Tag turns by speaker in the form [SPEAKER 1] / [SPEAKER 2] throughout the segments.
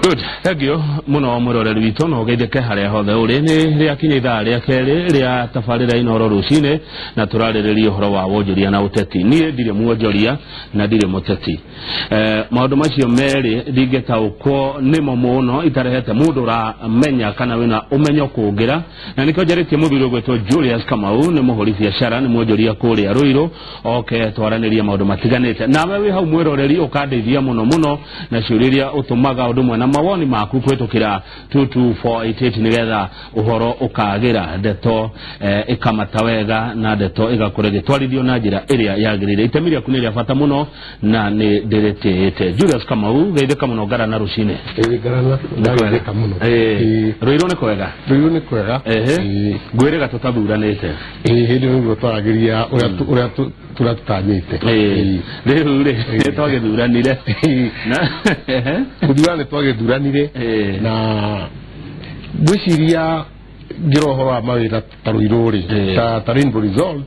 [SPEAKER 1] Good, thank you muno mwiroreri witũ na ũgeithĩke harĩa hothe ũrĩ. Nĩ rĩakinya ithaa rĩa kerĩ rĩa tabarĩra Inooro rũcinĩ, na tũrarĩrĩria ũhoro wa wonjoria na ũteti. Niĩ ndirĩ mwonjoria na ndirĩ mũteti. Maũndũ macio merĩ ndingĩtaũkwo nĩmo mũno itarehete mũndũ ũramenya kana wĩna ũmenyo kũngĩra, na nĩkĩo njarĩtie mũthuri ũgwĩtwo Julius Kamau, nĩ mũhũri biacara, nĩ mwonjoria kũrĩa Ruiru, oke twaranĩrie maũndũ matiganĩte. Nawe wĩ hau mwĩroreri ũkandeithia mũno mũno na ciũria iria ũtũmaga ũndũ ũmwe na mawoni maku kũhĩtũkĩra 22488 nĩgetha ũhoro ũkagĩra, ndeto ĩkamata wega na ndeto ĩgakorwo ĩgĩtwarithio na njĩra ĩrĩa yagĩrĩire. Itemi rĩaku nĩ rĩa bata mũno na nĩ ndĩrĩtĩĩte. Julius Kamau, geithĩka mũno ngarana rũcinĩ.
[SPEAKER 2] Ĩĩ, ngarana ndageithĩka mũno.
[SPEAKER 1] Ruiru nĩ kwega?
[SPEAKER 2] Ruiru nĩ kwega.
[SPEAKER 1] Ngwĩrĩga tũtathuranĩte.
[SPEAKER 2] Ĩĩ, hĩndĩ ĩyo nĩguo twaragĩria ũrĩa tũrĩa tũtanyĩte.
[SPEAKER 1] Rĩu rĩ, nĩ twagĩthuranire.
[SPEAKER 2] Gũthurana nĩ twagĩthuranire, na ngwĩciria ngĩrora ũhoro wa mawĩra ta Ruiru rĩ, ta Rainbow Resort,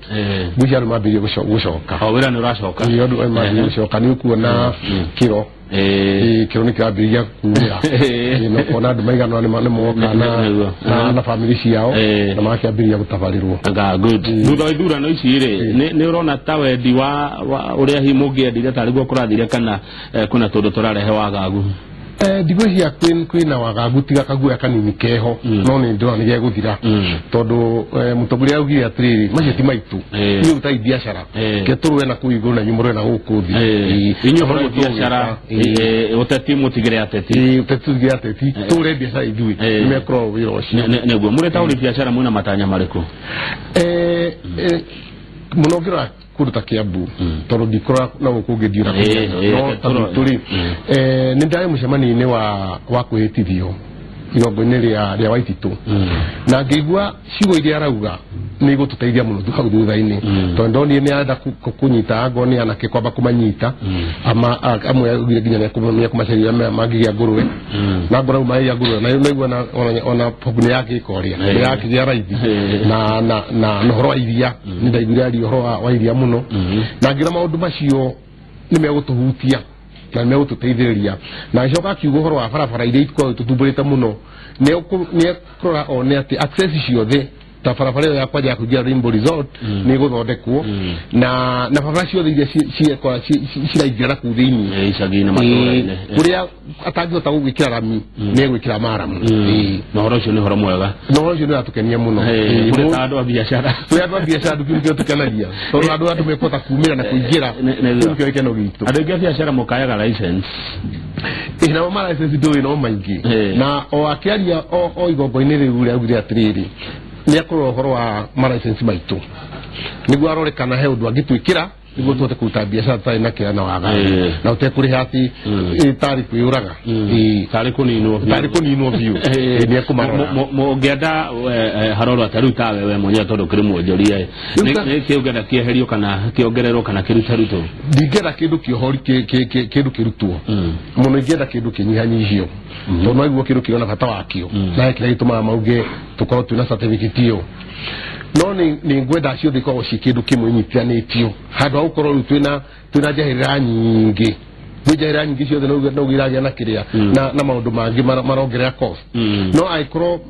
[SPEAKER 2] ngwĩciria andũ mambĩrĩrie gũcoka.
[SPEAKER 1] O wĩra nĩ ũracoka.
[SPEAKER 2] Ĩĩ, andũ mambĩrĩrie gũcoka, nĩ ũkuona kĩro. Kĩro nĩ kĩrambĩrĩria kumĩra. Na ũkona andũ maigana ũna nĩ moka na bamĩrĩ ciao, na magakĩambĩrĩria gũtabarĩrwo.
[SPEAKER 1] Anga good. Thutha wa ithurano ici rĩ, nĩ ũrona ta wendi wa ũrĩa hihi mũngĩendire tarĩ guo kũrathire, kana kwĩna tũndũ tũrarehe wagagu?
[SPEAKER 2] Ndigwĩciria kwĩna wagagu tiga kaguoya kanini keho, no nĩ ndĩrona nĩ gegũthira, tondũ mũtongoria augire atĩrĩrĩ, macio ti maitũ, inyuĩ rutai biacara, ke tũrũe na kũu igũrũ na inyuĩ mũrũe na gũkũ thĩ.
[SPEAKER 1] Inyuĩ hũrai biacara, ũteti mũtigĩre ateti.
[SPEAKER 2] Ũteti tũtigĩre ateti, tũhũre biacara ithuĩ, nĩ mekũrora wĩra ũcio.
[SPEAKER 1] Nĩguo mũrĩ ta hũri biacara mwĩna matanya marĩkũ?
[SPEAKER 2] Mũno ngĩrora kũndũ ta Kiambu, tondũ ndikũrora na gũkũ ũngĩ ndiũra no ta gwitũ rĩ, nĩ ndarĩ mũcemanio-inĩ wa kwĩhĩtithio igongona-inĩ rĩa Waititũ, na ngĩigua ciugo iria arauga nĩ igũtũteithia mũno hau thutha-inĩ, tondũ ndonire nĩ arenda kũnyita angorwo nĩ anake kwamba kũmanyita, amwe augire nginya nĩ ekũmacaria mangĩgĩa ngũrwe, na ngorwo au magĩgĩa ngũrwe, na naigua ona popu nĩ yakĩka ũrĩa nĩ yakĩgĩa raithi, na ũhoro wa iria nĩ ndaiguire aria ũhoro wa iria mũno, na ngĩona maũndũ macio nĩ megũtũhutia na nĩ megũtũteithĩrĩria. Na agĩcoka akiuga ũhoro wa barabara iria ikoragwo itũthumbũrĩte mũno, nĩ ekũrora one atĩ access ciothe ta barabara ĩyo ya kwanja ya kũingĩra Rainbow Resort nĩ ĩgũthondekwo, na barabara ciothe iria ciraingĩra kũu thĩinĩ,
[SPEAKER 1] icagi-inĩ, matũũra-inĩ,
[SPEAKER 2] kũrĩa atangĩhota gũgwĩkĩra rami nĩ egwĩkĩra maramu.
[SPEAKER 1] Na ũhoro ũcio nĩ ũhoro mwega.
[SPEAKER 2] Na ũhoro ũcio nĩ ũratũkenia mũno.
[SPEAKER 1] Kũrĩ ta andũ a biacara.
[SPEAKER 2] Kũrĩ andũ a biacara nĩkĩo nĩkĩo tũkenagia, tondũ andũ mekũhota kumĩra na kũingĩra, kĩu nĩkĩo gĩkeno gitũ.
[SPEAKER 1] Andũ aingĩ a biacara mũkayaga license.
[SPEAKER 2] Namo ma license ndũĩ no maingĩ, na o akĩaria o igongona-inĩ rĩu rĩaugire atĩrĩrĩ, nĩ ekũrora ũhoro wa ma license maitũ nĩguo arore kana he ũndũ angĩtwĩkĩra nĩguo tũhote kũruta biacara tũtarĩ na kĩeha na waganu, na ũtekũrĩha atĩ tarĩ kwĩyũraga,
[SPEAKER 1] tarĩ kũninwo,
[SPEAKER 2] tarĩ kũninwo biũ. Nĩ ekũmarora.
[SPEAKER 1] Mũngĩenda harorwo atĩa rĩu tawe we mwenyewe, tondũ ũkĩrĩ mwonjoria, nĩ kĩ ũngĩenda kĩeherio kana kĩongererwo kana kĩrutarutwo?
[SPEAKER 2] Ndingĩenda kĩndũ kĩohori, kĩndũ kĩrutwo mũno, ingĩenda kĩndũ kĩnyihanyihio, tondũ no iguo kĩndũ kĩrĩ na bata wakĩo, na kĩrĩa gĩtũmaga mauge tũkorwo twĩna certificate ĩyo, no nĩ ngwenda ciothe ikoragwo ciĩ kĩndũ kĩmwe inyitithanĩtio, handũ ha gũkorwo rĩu twĩna njeherera nyingĩ, kwĩ njeherera nyingĩ ciothe no iragĩa na kĩrĩa na maũndũ mangĩ marongerera cost. No angĩkorwo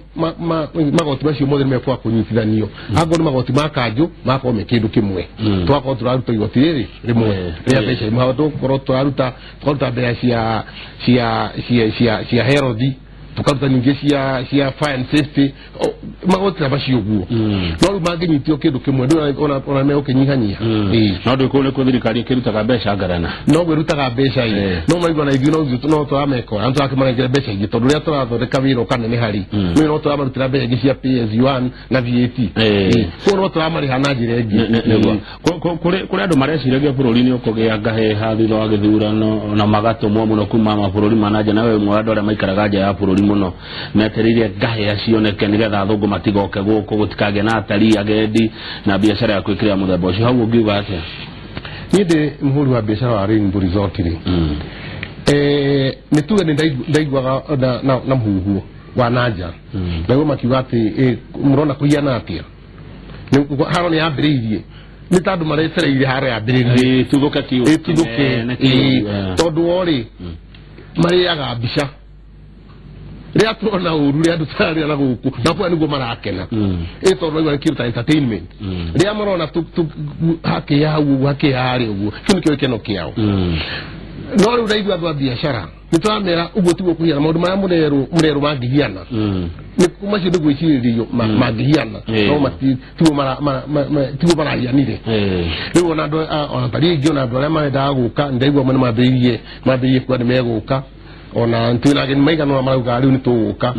[SPEAKER 2] magoti macio mothe nĩ mekwaga kũnyitithanio, angorwo nĩ magoti ma kanjũ magakorwo me kĩndũ kĩmwe, tũgakorwo tũraruta igoti rĩrĩ rĩmwe rĩa mbeca imwe, handũ tũgũkorwo tũraruta tũkaruta mbeca cia health, tukaruta ningĩ cia fire and safety, magoti ta macio ũguo, no rĩu mangĩnyitio kĩndũ kĩmwe ona megũkĩnyihanyiha.
[SPEAKER 1] No ndũ kũu nĩkuo thirikari ĩkĩrutaga mbeca ngarana.
[SPEAKER 2] No gwĩrutaga mbeca ĩ, no maigua na ithuĩ no ithuĩ no tũramekora, no tũrakĩmanengera mbeca ingĩ, tondũ rĩrĩa tũrathondeka wĩra ũkaneneha rĩ, no tũramarutĩra mbeca ingĩ cia pay as you earn na VAT, koguo no tũramarĩha na njĩra ĩngĩ.
[SPEAKER 1] Nĩguo kũrĩ andũ mareciragia bũrũri nĩ ũkũgĩa ngahĩha thutha wa gĩthurano, na magatũmwo mũno kuma mabũrũri ma na nja, na we ũmwe wa andũ arĩa maikaraga nja ya bũrũri mũno, metereire ngahĩha cioneke nĩgetha athũngũ matigoke gũkũ, gũtikagĩe na atarii agendi na biacara ya kwĩkĩrĩra mũthemba ũcio. Hau ũngiuga atĩa?
[SPEAKER 2] Niĩ ndĩ mũhũri wa biacara wa Rainbow Resort rĩ, nĩ tuge nĩ ndaiguaga na mũhuhuo wa na nja, naguo makiuga atĩ mũrona kũhiana atĩa, haro nĩ yambĩrĩirie, nĩ ta andũ maretereire haro yambĩrĩrie
[SPEAKER 1] ĩtuthũke
[SPEAKER 2] ĩtuthũke, tondũ o rĩ marĩaga mbica. Rĩrĩa tũrona ũru rĩrĩa andũ tũrarĩa na gũkũ na kwa nĩguo marakena ĩ tondũ maigua nĩ kĩndũ ta entertainment rĩrĩa marona hakĩya hau ũguo hakĩya harĩa ũguo kĩu nĩkĩo gĩkeno kĩao. No rĩu ndaigua andũ a biacara nĩ tũramera ũguo tiguo kũhiana maũndũ marĩa mũrerwo mangĩhiana nĩ macio nĩ gwĩcirĩrio mangĩhiana no tiguo marahianire. Rĩu ona andũ ona tarĩ ingĩ ona andũ arĩa marendaga gũka ndaigua amwe nĩ mambĩrĩirie kuga nĩ megũka ona twĩna ageni maigana ũna marauga rĩu nĩ tũgũka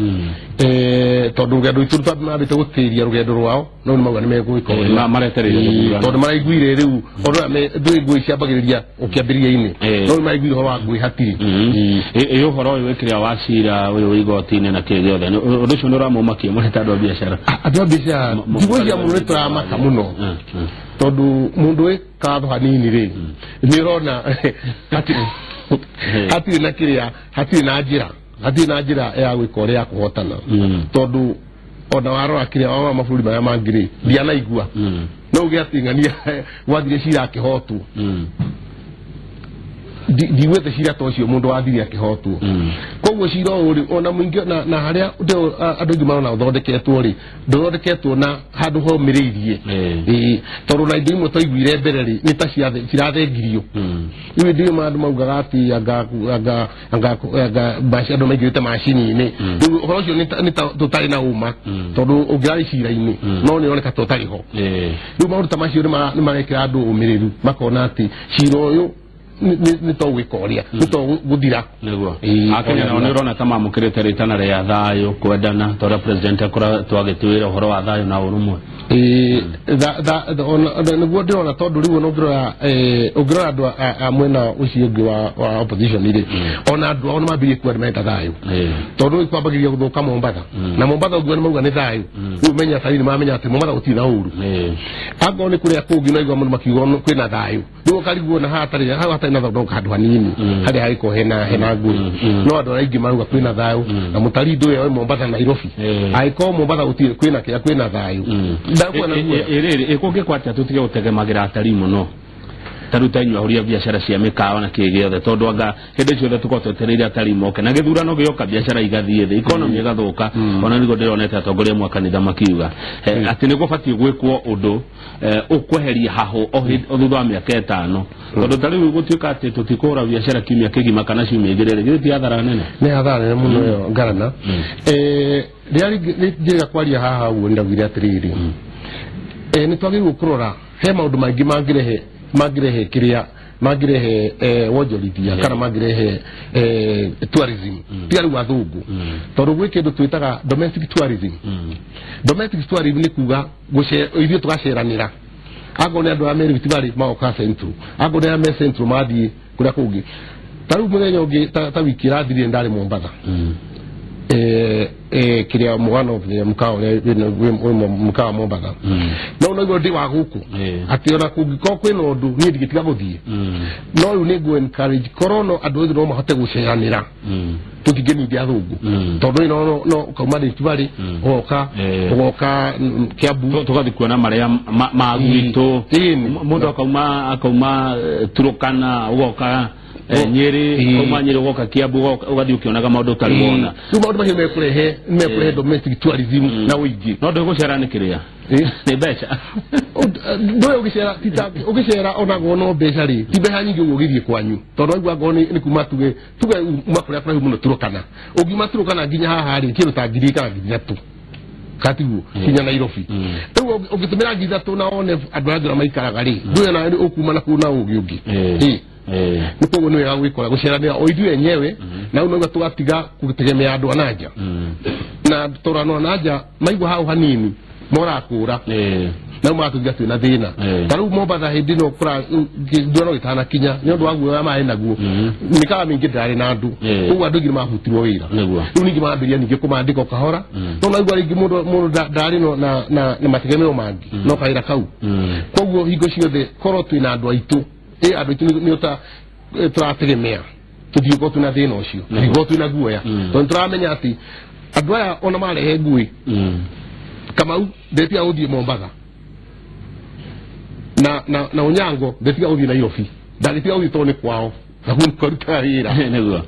[SPEAKER 2] tondũ rũgendo rwitũ mambĩte gũtĩria rũgendo rwao no nĩ mauga nĩ megwĩka ũrĩa tondũ maraiguire rĩu ũrĩa ndũĩ ngũĩ ciambagĩrĩria ũkĩambĩrĩria-inĩ no nĩ maraiguire ũhoro wa ngũĩ hatirĩ.
[SPEAKER 1] Ĩ ũhoro ũyũ wĩkĩrĩa wa cira ũyũ wa igoti-inĩ na kĩ gĩothe ũndũ ũcio nĩ ũramũmakia mũno ta andũ a biacara?
[SPEAKER 2] Andũ a biacara ndigwĩciria mũno nĩ tũramaka mũno tondũ mũndũ wĩ katho hanini rĩ nĩ ũrona hatirĩ na kĩrĩa hatirĩ na njĩra ya gwĩka ũrĩa ya kũhotana tondũ ona warora kĩrĩa wa mabũrũri marĩa mangĩ rĩ ndianaigua no uge atĩ ng'ania gwathire cira akĩhotwo ndiguĩte cira ta ũcio mũndũ wathire akĩhotwo. Koguo cira ũyũ rĩ ona mũingĩ na harĩa andũ aingĩ marona ũthondeketwo rĩ ndũthondeketwo na handũ homĩrĩirie tondũ na indo imwe twaiguire mbere rĩ nĩ ta cirathengirio. Rĩu indo imwe andũ maugaga atĩ anga andũ maingĩrĩte macini-inĩ rĩu ũhoro ũcio nĩ tũtarĩ na ũma tondũ ũngĩrarĩ cira-inĩ no nĩ ũroneka ta ũtarĩ ho. Rĩu maũndũ ta macio nĩ marekĩra andũ ũmĩrĩru makona atĩ cira ũyũ nĩ to gwĩka ũrĩa nĩ to gũthira.
[SPEAKER 1] Nĩguo Akenya nao nĩ ũrona ta mamũkĩrĩte rĩtana rĩa thayũ kwendana ta ũrĩa president akoretwo agĩtwĩra ũhoro wa thayũ na ũrũmwe?
[SPEAKER 2] Nĩguo ndĩrona tondũ rĩu ona ũngĩrora andũ a mwena ũcio ũngĩ wa opposition rĩ ona andũ ao nĩ mambĩrĩrie kuga nĩ marenda thayũ tondũ rĩu kwambagĩrĩria gũthũka Mombatha na Mombatha ũguo nĩ mauga nĩ thayũ rĩu menya tarĩ nĩ mamenya atĩ Mombatha gũtirĩ na ũru. Angorwo nĩ kũrĩa kũngĩ no igua mũndũ makiuga kwĩna thayũ rĩu ũkarigwo na hatarĩ hau hatarĩ na thayũ handũ hanini harĩa hagĩkorwo hena ngũĩ no andũ arĩa aingĩ marauga kwĩna thayũ na mũtarii ndũĩ oe Mombatha Nairobi angĩkorwo Mombatha gũtirĩ kwĩna kĩrĩa kwĩna thayũ.
[SPEAKER 1] Ĩrĩrĩ ĩkũngĩkwo atĩa tũtige gũtegemagĩra atarii mũno ta rĩu ta inyuĩ ahũri a biacara cia mĩkawa na kĩ gĩothe tondũ anga hĩndĩ ciothe tũkorwo twetereire atarii moke na gĩthurano gĩoka biacara igathiĩ thĩ economy ĩgathũka. Ona nĩguo ndĩronete atongoria amwe a kanitha makiuga atĩ nĩ gũbatiĩ gwĩkwo ũndũ ũkweheria hahũ o thutha wa mĩaka 5 tondũ ta rĩu gũtuĩka atĩ tũtikũhũra biacara kiumia kĩgima kana ciumia igĩrĩ rĩ githĩ ti hathara nene?
[SPEAKER 2] Nĩ hathara nene mũno ĩyo ngarana. Rĩrĩa njĩga kwaria haha ũguo nĩndaugire atĩrĩrĩ nĩ twagĩrĩirwo kũrora he maũndũ maingĩ mangĩrehe kĩrĩa mangĩrehe wonjorithia kana mangĩrehe tourism tiga rĩu athũngũ tondũ gwĩ kĩndũ twĩtaga domestic tourism. Domestic tourism nĩ kuga ithuĩ tũgaceranĩra angorwo nĩ andũ a me Rift Valley magoka Central angorwo nĩ arĩa me Central mathiĩ kũrĩa kũngĩ. Ta rĩu mũthenya ũngĩ ta wiki ĩrathirire ndarĩ Mombatha kĩrĩa mũgano mũkawa ũrĩa mũkawa Mombatha no naiguo ndĩ wa gũkũ atĩ ona kũngĩkorwo kwĩna ũndũ niĩ ndingĩtiga gũthiĩ no rĩu nĩ ngũ encourage korwo no andũ othe no mahote gũceranĩra tũtingĩnindia athũngũ tondũ no ũkauma Rift Valley ũgoka Kiambu
[SPEAKER 1] tũgathiĩ kuona marĩa ma gwitũ mũndũ akauma Turukana ũgoka Nyeri kuma Nyeri ũgoka Kiambu ũgathiĩ ũkĩonaga maũndũ ũtarĩ wona.
[SPEAKER 2] Rĩu maũndũ macio mekũrehe domestic tourism na ũingĩ.
[SPEAKER 1] No ndũgũcera nĩ kĩrĩa nĩ mbeca
[SPEAKER 2] ndũĩ ũgĩcera onagwo no mbeca rĩ ti mbeca nyingĩ ũguo ũgĩthiĩ kwanyu tondũ waigua angorwo nĩ kuma tuge uma kũrĩa kũraihu mũno Turukana ũngiuma Turukana nginya haha rĩ kĩndũ ta 1000 kana 3000 katiguo kinya Nairobi. Rĩu ũngĩtũmĩra 3000 na wone andũ arĩa angĩ maikaraga rĩ ndũĩ ona ũkuma na kũu na ũngĩ ũngĩ. Nĩ koguo nĩ wega gwĩkora gũceranĩra o ithuĩ enyewe na rĩu nauga tũgatiga gũtegemea andũ a nanja na tondũ andũ a nanja maigua hau hanini morakũra na rĩu magatũtiga twĩna thĩna. Ta rĩu Mombatha hĩndĩ ĩno gĩthurano gĩtanakinya nĩ ũndũ wa guoya marĩ naguo mĩkawa mĩingĩ ndĩrarĩ na andũ koguo andũ aingĩ nĩ mabutirwo wĩra rĩu ningĩ mambĩrĩria ningĩ kũmandĩka o kahora no naigua rĩngĩ mũndũ ndarĩ na mategemeo mangĩ no kawĩra kau. Koguo hingo ciothe korwo twĩna andũ aitũ andũ aitũ nĩ ta tũrategemea tũtingĩkorwo twĩna thĩna ũcio tũtingĩkorwo twĩna guoya tondũ nĩtũramenya atĩ andũ aya ona marehe ngũĩ Kamau ndetiga gũthiĩ Mombatha na Onyango ndetiga gũthiĩ Nairobi ndangĩtiga gũthiĩ tondũ nĩ kwao Na kuu nĩkũrutaga wĩra.
[SPEAKER 1] Nĩguo.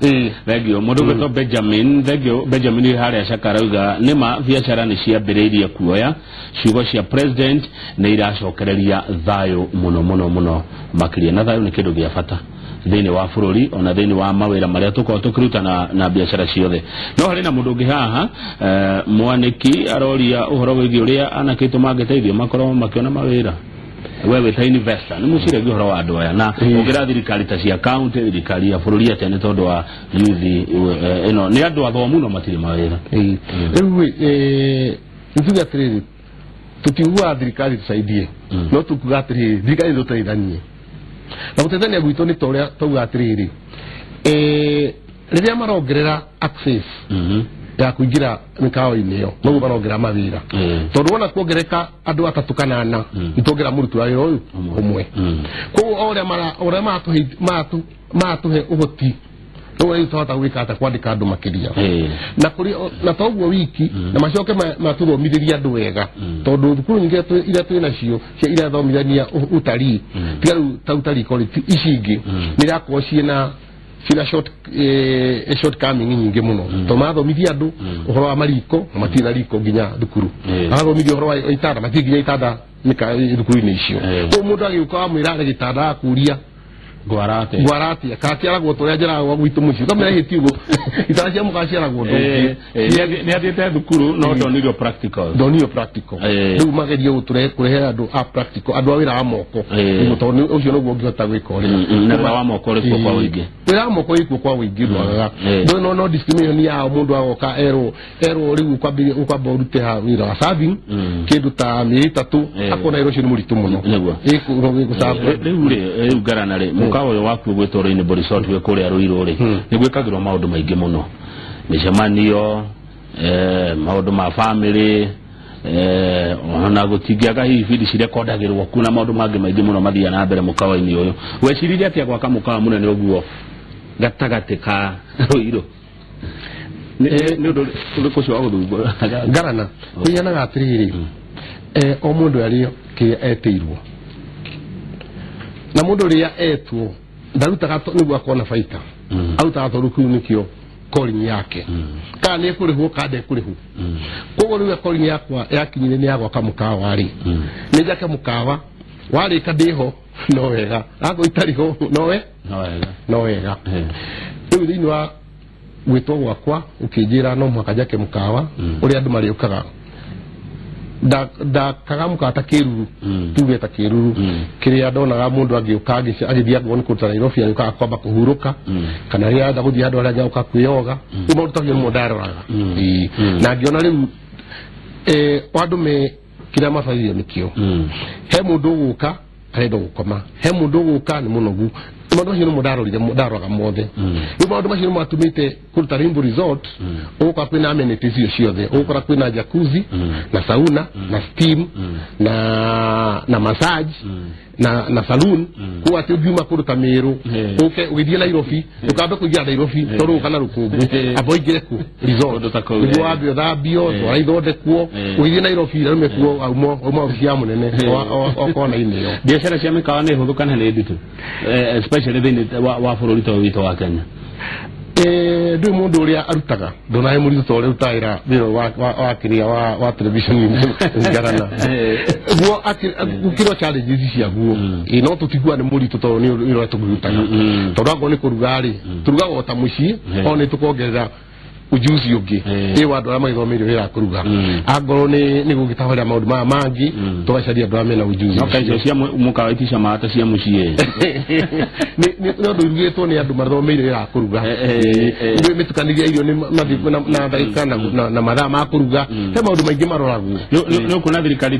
[SPEAKER 1] Thengio mũndũ ũgwĩtwo Benjamin, thengio Benjamin wĩ harĩa Cakarauga nĩma biacara nĩ ciambĩrĩirie kuoya ciugo cia president nĩ iracokereria thayũ mũno mũno mũno makĩria, na thayũ nĩ kĩndũ gĩa bata thĩinĩ wa bũrũri ona thĩinĩ wa mawĩra marĩa tũkoragwo tũkĩruta na biacara ciothe. No harĩ na mũndũ ũngĩ haha mwanĩki aroria ũhoro wĩgiĩ ũrĩa anake aitũ mangĩteithio makorwo makĩona mawĩra. We wĩ ta investor nĩ mũciragia ũhoro wa andũ aya na ũngĩra thirikari ta cia county, thirikari ya bũrũri atĩa nĩ tondũ wa youth ĩno nĩ andũ athomu no matirĩ mawĩra.
[SPEAKER 2] Rĩu nĩ tuge atĩrĩrĩ, tũtiugaga thirikari tusaidie, no tukuga atĩrĩrĩ thirikari tũteithanie, na gũteithania gwitũ nĩ ta ũrĩa twauga atĩrĩrĩ, rĩrĩa marongerera access ya kũingĩra mĩkawa-inĩ ĩyo noguo marongerera mawĩra, tondũ wona kuongereka andũ atatũ kana ana nĩtuongerera mũruti wa wĩra ũyũ ũmwe. Koguo o ũrĩa maratũhe ũhoti noguo rĩu twahota gwĩka atĩa kwandĩka andũ makĩria na kũrĩ na toguo wiki, na macoke matũthomithĩrie andũ wega, tondũ thukuru nyingĩ iria twĩ nacio cia irathomithania utarii, tiga rĩu ta utarii college ici ingĩ nĩ irakorwo ciĩna shortcoming nyingĩ mũno, tondũ marathomithia andũ ũhoro wa mariko na matirĩ na riko nginya thukuru, marathomithia ũhoro wa itanda, matirĩ nginya itanda thukuru-inĩ icio. Koguo mũndũ agĩũka wamwĩra arĩ gĩtanda akũria
[SPEAKER 1] ngwara atĩa,
[SPEAKER 2] ngwara atĩa, kana kĩaragwo ta ũrĩa njaraga gwitũ mũciĩ, ũkamwĩra hĩti ũguo itanda cia mũka ciaragwo ũndũ ũngĩ.
[SPEAKER 1] Nĩ athiĩte thukuru no ndonirio practical.
[SPEAKER 2] Ndonirio practical. Rĩu magerie gũtũrehe kũrehe andũ a practical, andũ a wĩra wa moko. Nĩguo tondũ ũcio noguo ũngĩhota gwĩka ũrĩa
[SPEAKER 1] Na wĩra wa moko ũrĩ kuo kwa ũingĩ.
[SPEAKER 2] Wĩra wa moko wĩ kuo kwa ũingĩ, ndwagaga. No discrimination yao, mũndũ agoka erwo rĩu ũkwamba ũrute ha wĩra wa serving kĩndũ ta mĩeri 3, akona wĩra ũcio nĩ mũritũ mũno.
[SPEAKER 1] Nĩguo.
[SPEAKER 2] Gũcabwo.
[SPEAKER 1] Rĩu rĩ, rĩu ngarana rĩ, mũkawa ũyũ waku ũgwĩtwo Rainbow Resort wĩ kũrĩa Ruiru rĩ, nĩ gwĩkagĩrwo maũndũ maingĩ mũno, mĩcemanio, maũndũ ma family, ona gũtingĩaga hihi ibindi cirekondagĩrwo kuo na maũndũ mangĩ maingĩ mũno mathiaga na mbere mũkawa-inĩ ũyũ. Weciririe atĩa gwaka mũkawa mũnene ũguo gatagatĩ ka Ruiru? Nĩ ũndũ ũrĩkũ ũcio wa gũthumbũra?
[SPEAKER 2] Ngarana kũiganaga atĩrĩrĩ, o mũndũ arĩ kĩrĩa etĩirwo, na mũndũ ũrĩa etwo ndarutaga nĩguo akona baita, arutaga tondũ kĩu nĩkĩo calling yake, kana nĩ ekũrĩhwo kana ndekũrĩhwo. Koguo rĩu calling yakwa yakinyire nĩ ya gwaka mũkawa rĩ, nĩ njake mũkawa warĩka ndĩho no wega, akorwo itarĩ ho no we
[SPEAKER 1] No wega.
[SPEAKER 2] No wega. Rĩu thĩinĩ wa gwĩtwo gwakwa ũkĩnjĩra no mũhaka njake mũkawa ũrĩa andũ marĩũkaga, ndakaga mũkawa ta kĩruru, tuge ta kĩruru kĩrĩa ndonaga mũndũ angĩũka agĩthiĩ angĩkorwo nĩ kũruta Nairobi agĩũkaga kwamba kũhurũka, kana rĩrĩa arenda gũthiĩ handũ harĩa angĩgoka kwĩyoga. Rĩu maũndũ ta macio nĩmo ndaroraga. Na ngĩona rĩu andũ me kĩrĩa mabatiĩ nĩkĩo. He mũndũ ũgũka arenda gũkoma, he mũndũ ũgũka nĩ mũnogu. Maũndũ macio nĩmo ndarorire, ndaroraga mothe. Rĩu maũndũ macio nĩmo matũmĩte kũruta Rainbow Resort ũgũkora kwĩna amenities icio ciothe, ũgũkora kwĩna jacuzzi na sauna na steam na massage na saloon, kuo atĩ ũngiuma kũndũ ta Mĩrũ ũke ũgĩthiĩ Nairobi ũkambe kũingĩra Nairobi tondũ ũka na rũkũngũ, amba ũingĩre ku resort
[SPEAKER 1] Kũndũ ta kũu,
[SPEAKER 2] nĩguo wambe ũthambio, twara ithondekwo, ũgĩthiĩ Nairobi rarume kuo auma obici ya mũnene o kona-inĩ ĩyo.
[SPEAKER 1] Biacara cia mĩkawa nĩ hũthũ kana nĩ nditũ, especially thĩinĩ wa bũrũri ta ũyũ witũ wa Kenya?
[SPEAKER 2] Ndũĩ mũndũ ũrĩa arutaga ndonae mũritũ ta ũrĩa arutaga wĩra wa kĩrĩa wa television ngarana guo gũkĩrwo challenges ciaguo. No tũtigua nĩ mũritũ tondũ nĩ wĩra ũrĩa tũrutaga, tondũ angorwo nĩ kũruga rĩ, tũrugaga o ta mũciĩ, o nĩ tũkongerera ujuzi ũngĩ ĩ wa andũ arĩa magĩthomeire wĩra wa kũruga. Angorwo nĩ gũgĩtabarĩra maũndũ maya mangĩ, tũgacaria andũ arĩa mena ujuzi
[SPEAKER 1] No
[SPEAKER 2] ũcio.
[SPEAKER 1] kaĩ cia mũkawa iticamaga ta cia mũciĩ?
[SPEAKER 2] Nĩ ũndũ irugĩtwo nĩ andũ mathomeire wĩra wa kũruga. Nĩ mĩtukanĩrie ya irio nĩ mathiĩ na ndagĩka na mathaa ma kũruga, he maũndũ maingĩ maroragwo.
[SPEAKER 1] Nĩ ũkuona thirikari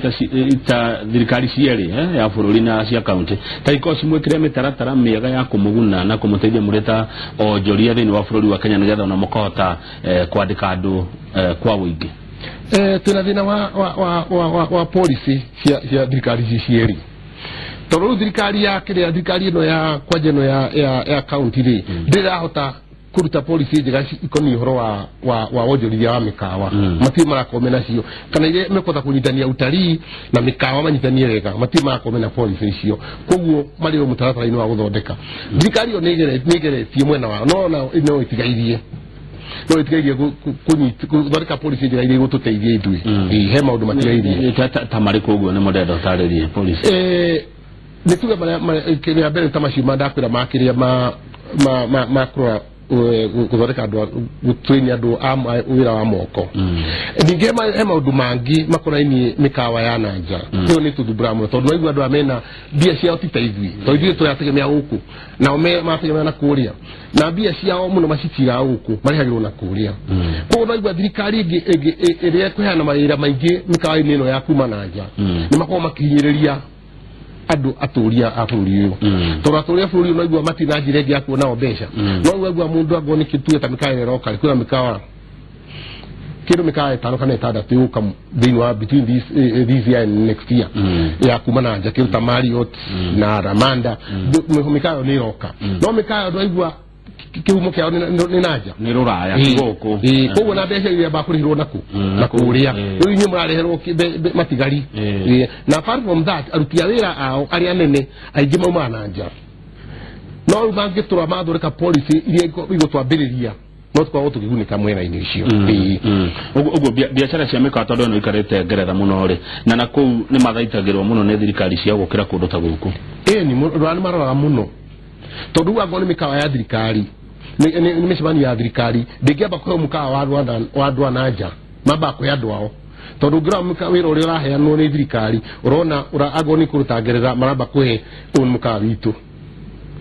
[SPEAKER 1] ta thirikari cierĩ, ya bũrũri na cia kaunti, ta ikorwo cimwĩkĩre mĩtaratara mĩega ya kũmũguna na kũmũteithia mũrĩ ta onjoria thĩinĩ wa bũrũri wa Kenya, nĩgetha ona mũkahota kwandĩka andũ kwa ũingĩ?
[SPEAKER 2] Twĩna thĩna wa policy cia thirikari ici cierĩ, tondũ rĩu thirikari ya kĩrĩa, thirikari ĩno ya kwanja ĩno ya county rĩ, ndĩrahota Kũruta policy njega ikoniĩ ũhoro wa wonjorithia wa mĩkawa. Matirĩ marakorwo mena cio, kana iria mekũhota kũnyitania utalii na mĩkawa manyitanie wega, matirĩ marakorwo mena policy icio. Koguo marĩ o mũtaratara-inĩ wa gũthondeka. Thirikari ĩyo nĩ ĩgeretie mwena wao, no ona no ĩtigairie, no ĩtigairie gũthondeka policy njega iria igũtũteithia ithuĩ. He maũndũ matigairie.
[SPEAKER 1] Ta marĩkũ ũguo nĩmo ndĩrenda ũtarĩrie policy?
[SPEAKER 2] Nĩ tuge marĩa rĩa mbere ta macio mandakwĩra makĩria ma kũrora gũthondeka andũ, gũtrain andũ a wĩra wa moko. Ningĩ he maũndũ mangĩ makonainie mĩkawa ya na nja. Ĩyo nĩ tũthumbũraga mũno, tondũ waigua andũ aya mena mbia ciao ti ta ithuĩ, tondũ ithuĩ tũrategemea gũkũ, nao marategemea na kũrĩa, na mbia ciao mũno macitigaga gũkũ, marĩhagĩrwo na kũrĩa. Koguo naigua thirikari ĩngĩ ĩrĩa ĩkũheana mawĩra maingĩ mĩkawa-inĩ ĩno ya kuma na nja, nĩ makoragwo makĩhinyĩrĩria andũ atũria a bũrũri ũyũ, tondũ atũria a bũrũri ũyũ naigua matirĩ na njĩra ĩngĩ ya kuona mbeca. No waigua mũndũ angorwo nĩ kĩtuge ta mĩkawa ĩrĩa ĩroka, kwĩna mĩkawa kĩndũ mĩkawa 5 kana 6 ĩgũka thĩinĩ wa between this year and next year ya kuma na nja, kĩndũ ta Marriott na Ramanda. Mĩkawa ĩyo nĩ ĩroka, no mĩkawa ĩyo ndwaigua kĩhumo kĩao nĩ na nja.
[SPEAKER 1] Nĩ rũraya, ti gũkũ.
[SPEAKER 2] Koguo na mbeca iria bakũrĩhĩrwo naku na kũrĩa, rĩu inyuĩ mũrareherwo matigari. Na apart from that, aruti a wĩra ao arĩa anene aingĩ maumaga na nja. No rĩu mangĩtũra mathondeka policy iria igũtwambĩrĩria, no tũkoragwo tũkĩgunĩka mwena-inĩ ũcio.
[SPEAKER 1] Ũguo biacara cia mĩkawa, tondũ ĩno ikarĩte Ngeretha mũno rĩ, na kũu nĩ mathaitagĩrwo mũno nĩ thirikari ciao gũkĩra kũndũ ta gũkũ?
[SPEAKER 2] Ĩni, rũraya nĩ maroraga mũno, tondũ rĩu angorwo nĩ mĩkawa ya thirikari, nĩ mĩcemanio ya thirikari, ndĩngĩamba kũheo mũkawa wa andũ a na nja, mambaga kũhe andũ ao, tondũ ũngĩrora wĩra ũrĩa ũraheanwo nĩ thirikari, ũrona angorwo nĩ kũruta Ngeretha, maramba kũhe ũyũ nĩ mũkawa witũ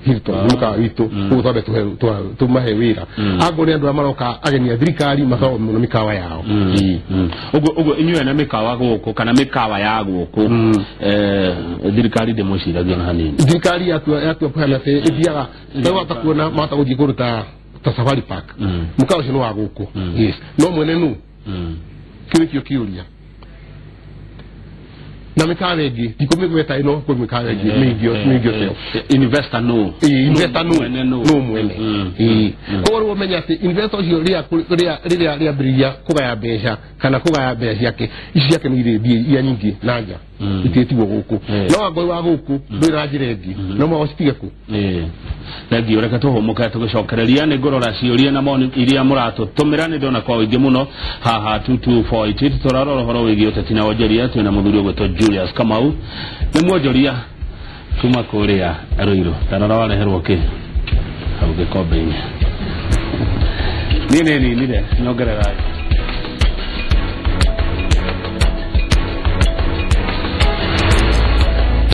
[SPEAKER 2] Hilton, nĩ mũkawa witũ, koguo twambe tũmahe wĩra. Angorwo nĩ andũ arĩa maroka ageni a thirikari, makoragwo mũno mĩkawa yao.
[SPEAKER 1] Ũguo inyuĩ ene mĩkawa gũkũ kana mĩkawa ya gũkũ, thirikari ndĩmwĩciragia na hanini?
[SPEAKER 2] Thirikari yatua kũheana ĩthiaga rĩu wahota kuona mahota gũthiĩ kũndũ ta Safari Park, mũkawa ũcio nĩ wa gũkũ, yes, no mwene nũ? Kĩu nĩkĩo kĩũria. Na mĩkawa ĩngĩ ndikũmĩgweta ĩno, kwĩ mĩkawa ĩngĩ mĩingĩ ũcio.
[SPEAKER 1] Investor no?
[SPEAKER 2] Investor no?
[SPEAKER 1] Mwene no?
[SPEAKER 2] No mwene. Koguo rĩu ũmenye atĩ investor ũcio rĩrĩa rĩambĩrĩria kũgaya mbeca kana kũgaya mbeca ciake, ici ciake nĩ irĩthiĩ iria nyingĩ na nja, itirĩtigwo gũkũ. No angorwo wa gũkũ ndũrĩ na njĩra ĩngĩ, no mũhaka ũcitige kũ.
[SPEAKER 1] Thengiũ. Reke tũhũmũke, tũgĩcokereria nĩ ngũrora ciũria na moni iria mũratũtũmĩra. Nĩ ndona kwa ũingĩ mũno haha 22488. Tũrarora ũhoro wĩgiĩ ũteti na wonjoria. Twĩna mũthuri ũgwĩtwo Julius Kamau, nĩ mwonjoria kuma kũrĩa Ruiru. Tarora wareherwo kĩ hau gĩkombe-inĩ. Niĩ nĩ ninire nyongerera.